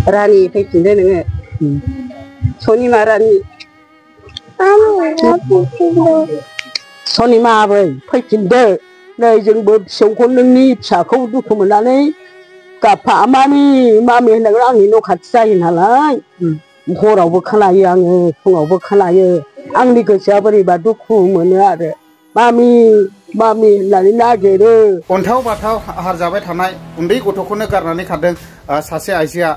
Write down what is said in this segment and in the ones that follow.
रानि फैफिनदो नोङो सनिमा रानि सनिमा आबै फैफिनदो नै जोंबो फिसौखौ नोंनि फिसाखौ दुखु मोननानै गाफा मामि होननांगौ आंनि न' खाथि जायो नालाय हरावबो खोनायो आङो फुङावबो खोनायो आंनि गोसोआ बोरैबा दुखु मोनो आरो मामि होननानै नागिरो। अन्थाव बाथाव आहार जाबाय थानाय उन्दै गथ'खौनो गारनानै खारदों सासे आइजोआ।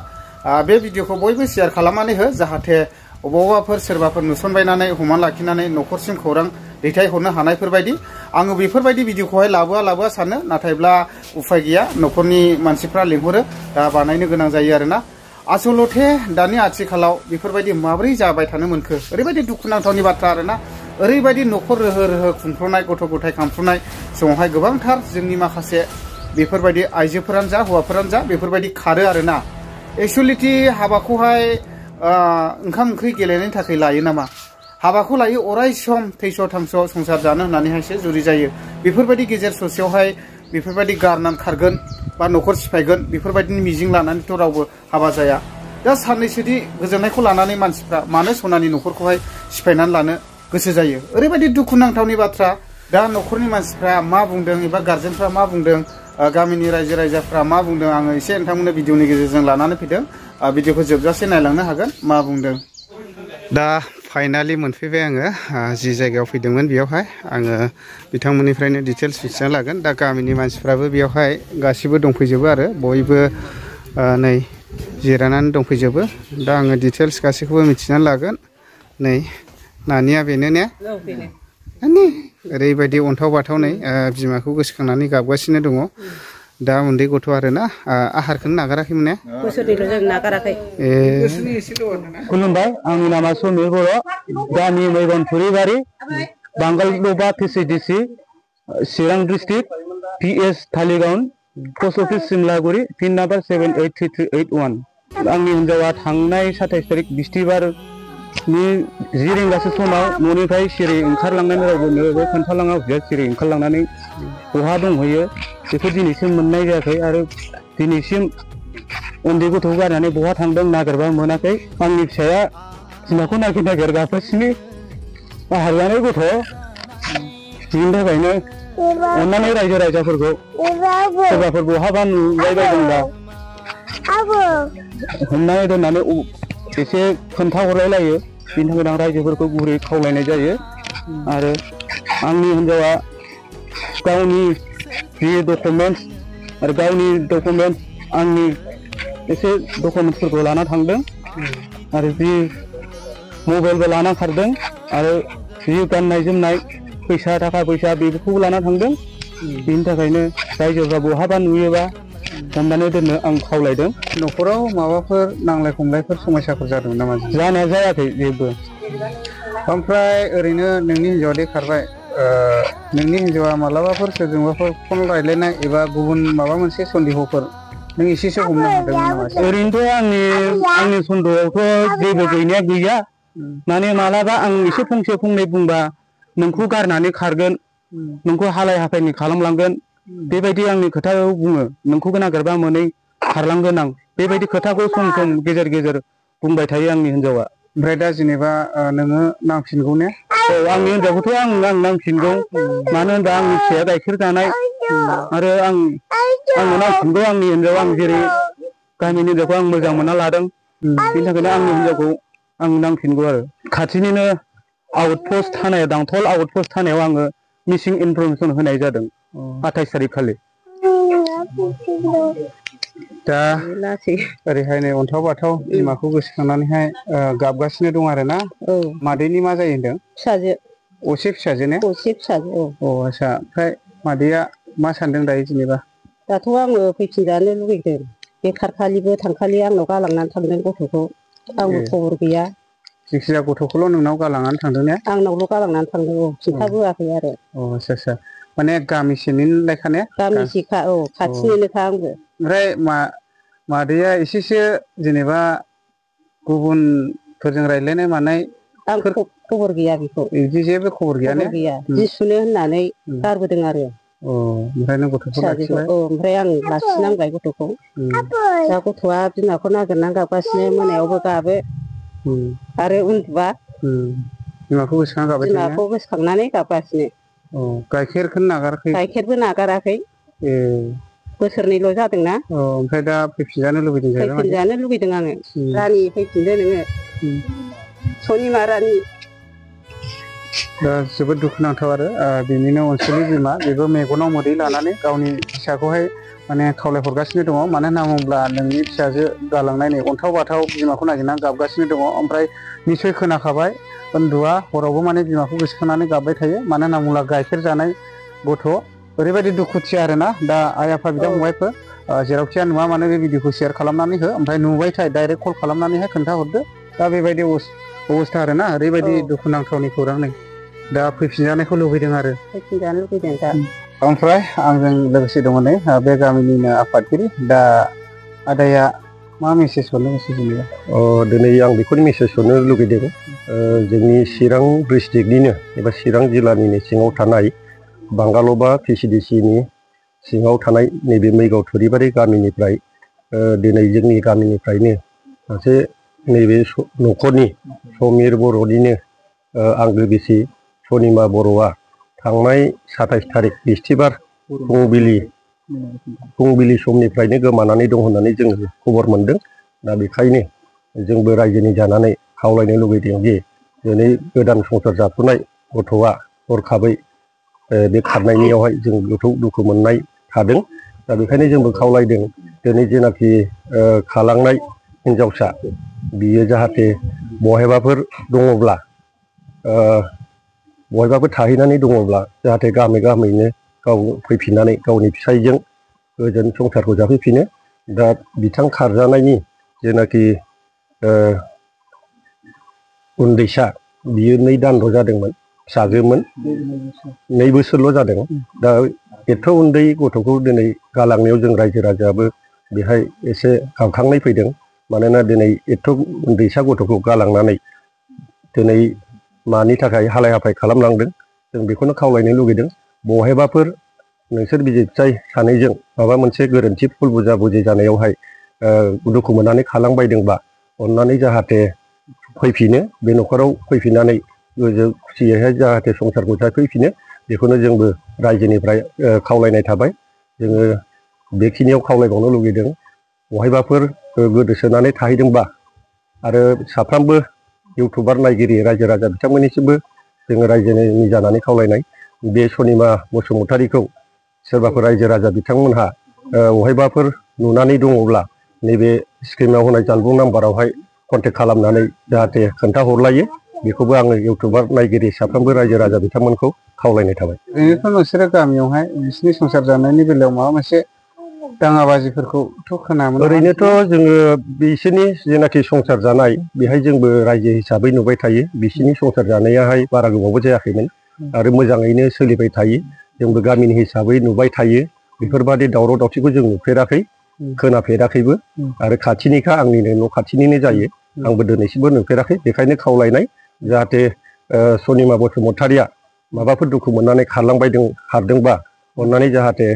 बे भिडिअखौ बयबो शेयार खालामनानै हो जाहाथे अबावबाफोर सोरबाफोर नुसनबायनानै हमना लाखिनानै न'खरसिम खौरां दैथायहरनो हानायफोरबायदि आङो बेफोरबायदि भिडिअखौहाय लाबोआ सानो नाथायब्ला उफाय गैया न'खरनि मानसिफ्रा लिंहरो दा बानायनो गोनां जायो आरोना। आसलथे दानि आथिखालाव बेफोरबायदि माबोरै जाबाय थानो मोनखो ओरैबायदि दुखुनांथावनि बाथ्रा आरोना। ओरैबायदि न'खर रोहो खुंफ्रुनाय गथ' गथाय खांफ्रुनाय समावहाय गोबांथार जोंनि माखासे बेफोरबायदि आइजोफोरानो जा हौवाफोरानो जा बेफोरबायदि खारो आरोना। एक्सुवेलिटि हाबाखौहाय ओंखाम ओंख्रि गेलेनायनि थाखाय लायो नामा? हाबाखौ लायो अराय सम थैस' थांस' संसार जानो होननानैहायसो जुलि जायो। बेफोरबायदि गेजेर ससेयावहाय बेफोरबायदि गारनानै खारगोन बा न'खर सिफायगोन बेफोरबायदिनि मिजिं लानानैथ' रावबो हाबा जाया। दा साननैसोनि गोजोननायखौ लानानै मानसिफ्रा मानो सनानि न'खरखौहाय सिफायनानै लानो गोसो जायो? ओरैबायदि दुखुनांथावनि बाथ्रा। दा न'खरनि मानसिफ्रा मा बुंदों एबा गार्जेनफ्रा मा बुंदों गामिनि रायजो राजाफ्रा मा बुंदों आङो एसे नोंथांमोननो भिडिअनि गेजेरजों लानानै फैदों। भिडिअखौ जोबजासे नायलांनो हागोन मा बुंदों। दा फाइनालि मोनफैबाय आङो जि जायगायाव फैदोंमोन बेयावहाय आङो बिथांमोननिफ्रायनो डिटेल्स मिथिना लागोन। दा गामिनि मानसिफ्राबो बेयावहाय गासिबो दंफैजोबो आरो बयबो नै जिरायनानै दंफैजोबो। दा आङो डिटेल्स गासैखौबो मिथिनानै लागोन। नै नानिया बेनो ने? ओरैबायदि अन्थाव बाथाव नै बिमाखौ गोसोखांनानै गाबगासिनो दङ। दा उन्दै गथ' आरोना आहारखौनो नागाराखैमोन ने? बोसोरनैल' जों नागाराखै। खुलुमबाय आंनि नामा समिर बर' गामि मैगनफुरिबारि बांगालदबा पिसिडिसि Chirang district PS Thaligaon post office Simlaguri pin number 783381। आंनि हिन्जावा थांनाय 27 तारिख बिस्थिबारनि 10 रिंगासो समाव न'निफ्राय सिरि ओंखारलांनानै रावबो खोन्थालाङा सिरि ओंखारलांनानै बहा दंहैयो बेखौ दिनैसिम मोननाय जायाखै आरो दिनैसिम उन्दै गथ'खौ गारनानै बहा थांदों नागिरबा मोनाखै। आंनि फिसाया बिमाखौ नागिर गाबगासिनो आहार जानाय गथ' बिनि थाखायनो अन्नानै रायजो राजाफोरखौ सोरबाफोर बहाबा नुबाय बायदोंबा हमनानै दोननानै एसे खोन्थाहरलायलायो। बिनि थाखायनो आं रायजोफोरखौ गुरै खावलायनाय जायो। आरो आंनि हिन्जावा गावनि जि डकुमेन्टस आरो गावनि डकुमेन्टस आंनि एसे डकुमेन्टसफोरखौ लाना थांदों आरो जि मबाइलबो लाना खारदों आरो जि गाननाय जोमनाय फैसा थाखा फैसा बेफोरखौबो लाना थांदों। बिनि थाखायनो रायजोफ्रा बहाबा नुयोबा हमनानै दोननो आं खावलायदों। न'खराव माबाफोर नांलाय खमलायफोर समस्याफोर जादोंमोन नामा? जानाया जायाखै जेबो। ओमफ्राय ओरैनो नोंनि हिन्जावा दे खारबाय नोंनि हिन्जावा मालाबाफोर सोरजोंबाफोर फन रायलायनाय एबा गुबुन माबा मोनसे सन्देहफोर नों एसेसो हमनो हादोंमोन नामा? ओरैनोथ' आंनि सन्देहआवथ' जेबो गैनाया गैया। माने मालाबा आं एसे फंसे फंनै बुंबा नोंखौ गारनानै खारगोन नोंखौ हालाय हाफायनि खालामलांगोन बेबायदि आंनि खोथायाव बुङो। नोंखौ नागिरबा मोनै खारलांगोन आं बेबायदि खोथाखौ सम सम गेजेर गेजेर बुंबाय थायो आंनि हिन्जावा। ओमफ्राय दा जेनेबा नोङो नांफिनगौ ने? औ आंनि हिन्जावखौथ' आं नांफिनगौ। मानो होनबा आंनि फिसाया गाइखेर जानाय आरो आंनो नांफिनगौ। आंनि हिन्जाव आं जेरै गामिनि हिन्जावखौ आं मोजां मोनना लादों बिनि थाखायनो आंनि हिन्जावखौ आं नांफिनगौ आरो खाथिनिनो आउटपस्ट थानायाव दांथल आउटपस्ट थानायाव आङो मिसिं इनफरमेसन होनाय जादों 28 तारिख खालि। दा ओरैहाय नै अन्थाव बाथाव बिमाखौ गोसोखांनानैहाय गाबगासिनो दं आरो ना। मादैनि मा जायो होनदों? फिसाजो असे फिसाजो ने? असे फिसाजो। अ आच्छा ओमफ्राय मादैया मा सानदों दायो जेनेबा? दाथ' आङो फैफिनजानो लुगैदों। बे खारखालिबो थांखालि आंनाव गालांनानै थांदों गथ'खौ आंबो खबर गैया। जायखिजाया गथ'खौल' नोंनाव गालांनानै थांदों ने? आंनावल' गालांनानै थांदों औ खिन्थाबोआखै आरो। अ आच्छा माने गामिसेनि लेखा ने? गामिसेखा औ खाथिनिनोखा आंबो। ओमफ्राय मादैया एसेसो जेनेबा गुबुनफोरजों रायज्लायनाय मानाय आं खबर गैया बेखौ बिदि जेबो खबर गैया ने? जि सुनो होननानै गारबोदों आरो। ओमफ्राय नों गथ'खौ लाखिबाय ओमफ्राय आं लाखिनांबाय गथ'खौ दा गथ'आ बिमाखौ नागिरनानै गाबगासिनो मोनायावबो गाबो आरो उन्दुआ बिमाखौ गोसोखांना गाबबाय थायो बिमाखौ गोसोखांनानै गाबगासिनो गाइखेरखौ नागाराखै गाइखेरबो नागाराखै बोसोरनैल' जादोंना ओमफ्राय दा फैफिनजानो लुबैदों फैफिनजानो लुबैदों आङो रानि फैफिनदो नोङो सनिमा रानि दा जोबोद दुखुनांथाव आरो बिनिनो अनसुलि बिमा बेबो मेगनाव मोदै लानानै गावनि फिसाखौहाय माने खावलायहरगासिनो दङ मानो होनना बुङोब्ला नोंनि फिसाजो गालांनाय नै अन्थाव बाथाव बिमाखौ नागिरनानै गाबगासिनो दङ ओमफ्राय निसय खोनाखाबाय उन्दुआ हरावबो माने बिमाखौ गोसोखांनानै गाबबाय थायो मानो होनना बुङोब्ला गाइखेर जानाय गथ' ओरैबायदि दुखुथिया आरोना दा आइ आफा बिदा फंबायफोर जेरावखिया नुवा मानो बे भिडिअखौ शेयार खालामनानै हो ओमफ्राय नुबायथाय डाइरेक्ट कल खालामनानैहाय खोन्थाहरदो दा बेबायदि अबस्था आरोना ओरैबायदि दुखुनांथावनि खौरां नै दा फैफिनजानायखौ लुबैदों आरो फैफिनजानो लुबैदों दा ओमफ्राय आंजों लोगोसे दङ नै बे गामिनिनो आफादगिरि दा आदाया मा मेसेज हरनो गोसो जेनेबा दिनै आं बेखौनो मेसेज हरनो लुगैदों जोंनि चिरां डिस्ट्रिक्टनिनो एबा चिरां जिल्लानिनो सिङाव थानाय बांगालबा PCDC-नि सिङाव थानाय नैबे मैगाव थुरिबारि गामिनिफ्राय दिनै जोंनि गामिनिफ्रायनो सासे नैबे न'खरनि समिर बर'निनो आंगो बिसि सनिमा बर'आ थांनाय 27 थारिख बिस्थिबार फुंबिलि समनिफ्रायनो गोमानानै दं होननानै जोङो खबर मोनदों दा बेखायनो जोंबो रायजोनि जानानै खावलायनो लुबैदों जे दिनै गोदान संसार जाफुनाय गथ'आ हरखाबै बे खारनायनियावहाय जों गोथौ दुखु मोननाय थादों दा बेखायनो जोंबो खावलायदों दिनै जेनाखि खालांनाय हिनजावसा बियो जाहाथे बहायबाफोर दङब्ला बहायबाफोर थाहैनानै दङब्ला जाहाथे गामैनो गाव फैफिननानै गावनि फिसायजों गोजोन संसारखौ जाफैफिनो दा बिथां खारजानायनि जेनाखि उन्दैसा बियो 2 दानल' जादोंमोन फिसाजोमोन 2 बोसोरल' जादों दा एथ' उन्दै गथ'खौ दिनै गालांनायाव जों रायजो राजायाबो बेहाय एसे गाबखांनाय फैदों मानोना दिनै एथ' उन्दैसा गथ'खौ गालांनानै दिनै मानि थाखाय हालाय हाफाय खालामलांदों जों बेखौनो खावलायनो लुगैदों बहायबाफोर नोंसोर बिसि फिसाय सानैजों माबा मोनसे गोरोन्थि भुल बुजा बुजि जानायावहाय दुखु मोननानै खालामबायदोंबा अननानै जाहाथे फैफिनो बे न'खराव फैफिननानै गोजौ खुसियैहाय जाहाथे संसारखौ जाफैफिनो बेखौनो जोंबो रायजोनिफ्राय खावलायनाय थाबाय जोङो बेखिनियाव खावलायबावनो लुगैदों बहायबाफोर गोदोसोनानै थाहैदोंबा आरो साफ्रोमबो इउटुबार नायगिरि रायजो राजा बिथांमोननिसिमबो जोङो रायजोनि जानानै खावलायनाय बे सनिमा बसुमतारीखौ सोरबाफोर रायजो राजा बिथांमोनहा बहायबाफोर नुनानै दङब्ला नैबे स्क्रिनाव होनाय जानबुं नाम्बारावहाय कन्टेक्ट खालामनानै जाहाथे खोन्थाहरलायो बेखौबो आङो इउटुबार नायगिरि साफ्रोमबो रायजो राजा बिथांमोनखौ खावलायनाय थाबाय ओरैनोथ' नोंसोरो गामियावहाय बिसिनि संसार जानायनि बेलायाव माबा मोनसे दाङाबाजिफोरखौथ' खोनामोन ओरैनोथ' जोङो बिसोरनि जेनाखि संसार जानाय बेहाय जोंबो रायजो हिसाबै नुबाय थायो बिसोरनि संसार जानायाहाय बारा गोबावबो जायाखैमोन आरो मोजाङैनो सोलिबाय थायो जोंबो गामिनि हिसाबै नुबाय थायो बेफोरबादि दावराव दावसिखौ जों नुफेराखै खोनाफेराखैबो आरो खाथिनिखा आंनिनो न' खाथिनिनो जायो आंबो दिनैसिमबो नुफेराखै बेखायनो खावलायनाय जाहाथे सनिमा बसुमतारीया माबाफोर दुखु मोननानै खारदोंबा अननानै जाहाथे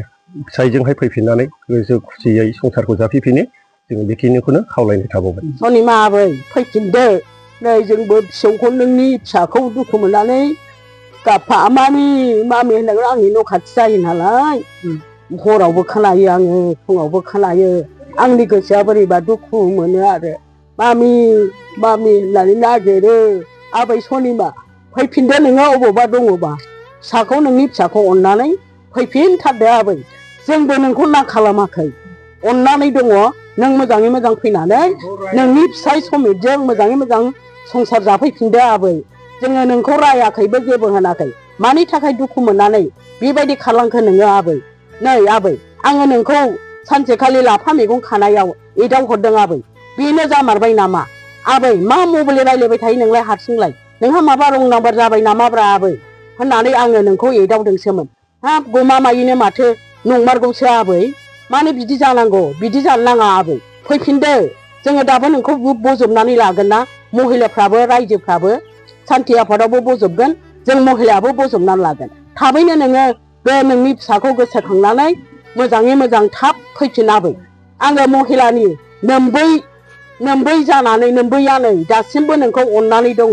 फिसायजोंहाय फैफिननानै गोसो खुसियै संसारखौ जाफैफिनो जों बेखिनिखौनो खावलायनाय थाबावबाय सनिमा आबै फैफिनदो नै जोंबो फिसौखौ नोंनि फिसाखौ दुखु मोननानै गाफा मामि होननानै आंनि न' खाथि जायो नालाय हरावबो खोनायो आङो फुङावबो खोनायो आंनि गोसोआ बोरैबा दुखु मोनो आरो मामि होननानै नागिरो आबै सनिमा फैफिनदो नोङो अबावबा दङबा फिसाखौ नोंनि फिसाखौ अननानै फैफिनथारदो आबै जोंबो नोंखौ ना खालामाखै अननानै दङ नों मोजाङै मोजां फैनानै नोंनि फिसाय समिरजों मोजाङै मोजां संसार जाफैफिनदो आबै जोङो नोंखौ रायाखैबो जेबो होनाखै मानि थाखाय दुखु मोननानै बेबायदि खालामखो नोङो आबै नै आबै आङो नोंखौ सानसेखालि लाफा मैगं खानायाव एदावहरदों आबै बेनो जामारबाय नामा आबै मा मबाइल रायलायबाय थायो नोंलाय हारसिंलाय नोंहा माबा रं नाम्बार जाबाय नामाब्रा आबै होननानै आङो नोंखौ एदावदोंसोमोन हाब गमामायैनो माथो नंमारगौसो आबै मानो बिदि जानांगौ बिदि जानो नाङा आबै फैफिनदो जोङो दाबो नोंखौ बजबनानै लागोन ना महिलाफ्राबो रायजोफ्राबो सान्थि आफादावबो बजबगोन जों महिलायाबो बजबनानै लागोन थाबैनो नोङो बे नोंनि फिसाखौ गोसोखांनानै मोजाङै मोजां थाब फैफिनाबै आङो महिलानि नोम्बै जानानै नोम्बैयानै दासिमबो नोंखौ अननानै दङ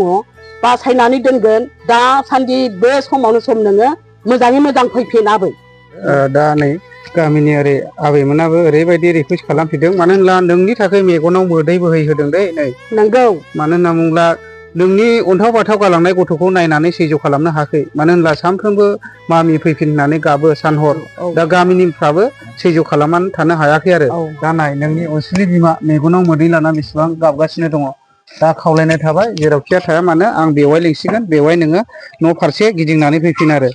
बासायनानै दोनगोन दासान्दि बे समावनो सम नोङो मोजाङै मोजां फैफिनाबै दा नै गामिनि ओरै आबैमोनाबो ओरैबायदि रिकुवेस्ट खालामफिनदों मानो होनब्ला नोंनि थाखाय मेगनाव मोदै बोहैहोदों दै नै नंगौ मानो होनना बुङोब्ला नोंनि अन्थाव बाथाव गालांनाय गथ'खौ नायनानै सैज' खालामनो हायाखै मानो होनब्ला सानफ्रोमबो मामि फैफिन होननानै गाबो सानहर दा गामिनिफ्राबो सैज' खालामनानै थानो हायाखै आरो दा नाय नोंनि अनसुलि बिमा मेगनाव मोदै लाना बेसेबां गाबगासिनो दङ दा खावलायनाय थाबाय जेरावखिया थाया मानो आं बेवाय लिंसिगोन बेवाय नोङो न' फारसे गिदिंनानै फैफिन आरो